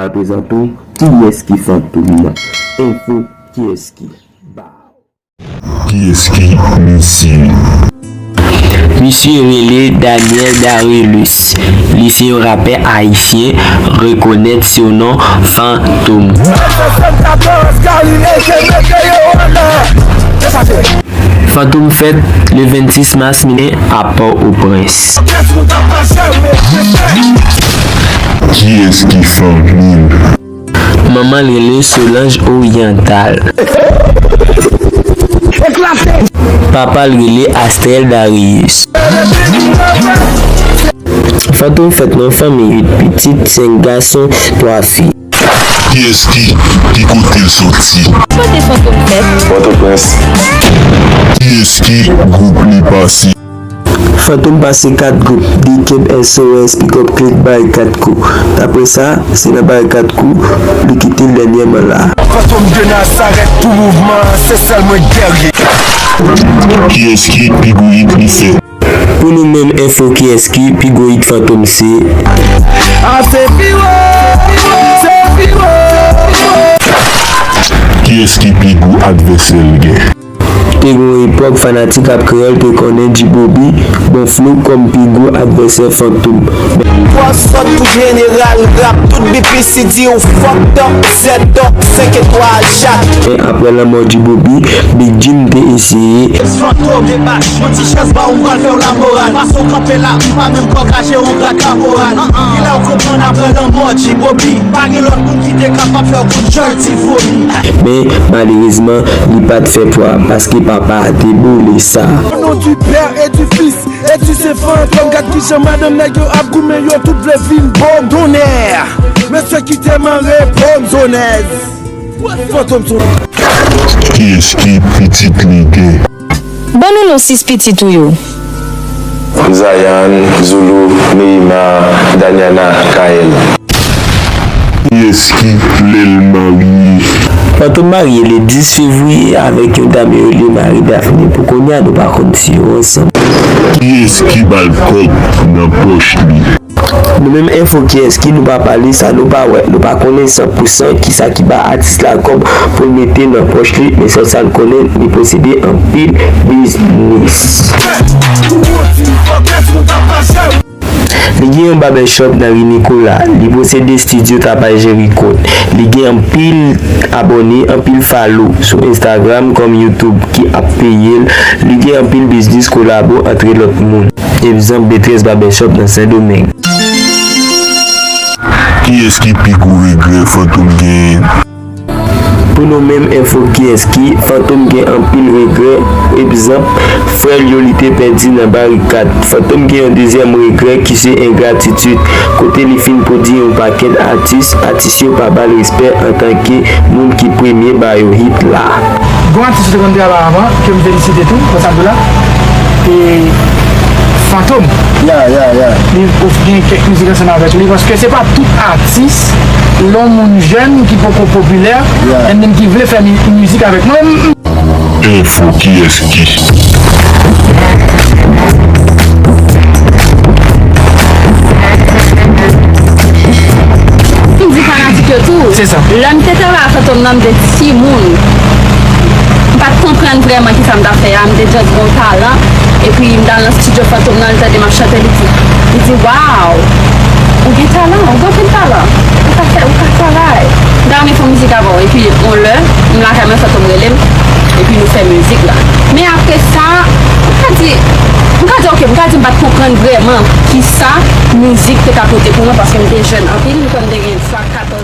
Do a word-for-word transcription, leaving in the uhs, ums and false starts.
Aprezan tou, kiyès ki Fantom nan? Enfo, kiyès ki? Kiyès ki misye? Misye rele Daniel Darius. Li se yon rapè ayisyen rekonèt sou non Fantom. Fantom fèt le vennsis mas mille a Pòtoprens. Kiyès ki Fantom? Manman l rele Solange Oriental. Papa l rele Astrel Darius. Fantom fèt nan fanmi uit pitit, senk gason, twa fi. Kiyès ki, ki kote l soti? Kote Fantom fèt? Pòtoprens. Kiyès ki gwoup li pase? Fantom pase kat gwoup, D-Keb, S O S, Big Up Click, Barikad Crew. Daprè sa, se nan Barikad Crew li kite l dènyèman la. Fantom de Nazareth pou mouvman an, se sèl mwen dèyè. Kiyès ki pi gwo hit li fè? Pou nou menm enfo, kiyès ki pi gwo hit Fantom se? A se pi wo, se pi wo. Kiyès ki pi gwo advèsè l gen? Te gen yon epòk fanatik rap kreyòl te konnen G-Bobby, Bon Flow kòm pi gwo advèsè Fantom. Twa sòt pou jeneral rap, tout B P C di w fucked up, set up, senk etwal, jak. Men aprè lanmò G-Bobby, Big Jim te eseye. Fantom debake, yon ti chèz ba w, m pral fè w lamoral. Pase w kanpe la, m pa menm pran kache yon grad kaporal. Ki lè w konprann aprè lanmò G-Bobby, pa gen lòt moun ki te kapab fè w konn jòl ti vomi. Men, malerezman, li pa t fè pwa, paske papa a te boule sa. Au nom du Père et du Fils et du Saint Fantôme, gad kijan madanm nèg yo ap goumen, yo tout vle vin bòm. Tonnerre, mesye kite m an repòm, zonèz. Fantom sou. Kiyès ki pitit li gen? Ban nou non sis pitit ou yo. Zayan, Zoulou, Neima, Daniana, Kael. Kiyès ki lè l marye? Fantom marye le dis fevriye avèk yon dam yo rele Marie Daphné. Pou kounye a, nou pa konn si yo ansanm. Kiyès ki ba l kòb nan pòch li? Nou menm enfo kiyès ki nou pa pale sa, nou pa wè, nou pa konnen san pou san kisa ki ba atis la kòb pou l mete nan pòch li, men sèl sa n konnen, li posede anpil biznis. Li gen yon barbershop nan ri Nicolas, li posede estidyo tapaj Jericot, li gen anpil abòne, anpil follow sou Instagram kòm YouTube ki ap peye l, li gen anpil biznis kolabo antre lòt moun. Egzanp, B tres Barbershop nan Sendomeng. Kiyès ki pi gwo regrè Fantom genyen? Pou nou menm enfo kiyès ki, Fantom gen anpil regrè. Egzanp, frè l yo li te pèdi nan Barikad. Fantom gen yon dezyèm regrè ki se engratitid, kote li fin pwodui yon pakèt atis, atis yo pa ba l respè antanke moun ki premye ba yo hit la. Gon atis ou te konn travay avan, ke m felisite tou, nan sa m di w la, e Fantom. Ya, ya, ya. Li ofri gen kèk mizik ansanm avèk li, paske se pa tout atis, lè yon moun jèn ki poko popilè, and then ki vle fè mi-, mizik avèk mwen. Enfo kiyès ki. M di fanatik yo tou. Se sa. Lè m te travay ak Fantom nan, m te timoun. M pa t konprann vrèman kisa m t ap fè a. M te just gen yon talan. Epi m t al nan estidyo Fantom nan, li tande m ap chante, li di, li di, "Waw! Ou gen talan, ou gen anpil talan. Ou ka fè, ou ka travay." M ta renmen fè mizik avè w. Epi yon lè, m lakay mwen, Fantom rele m. Epi nou fè mizik la. Men apre sa, m ka di, m ka di, ok, m ka di m pa t konprann vrèman kisa mizik te ka pote pou mwen, paske m te jèn anpil, m kwè m te gen twa, katòz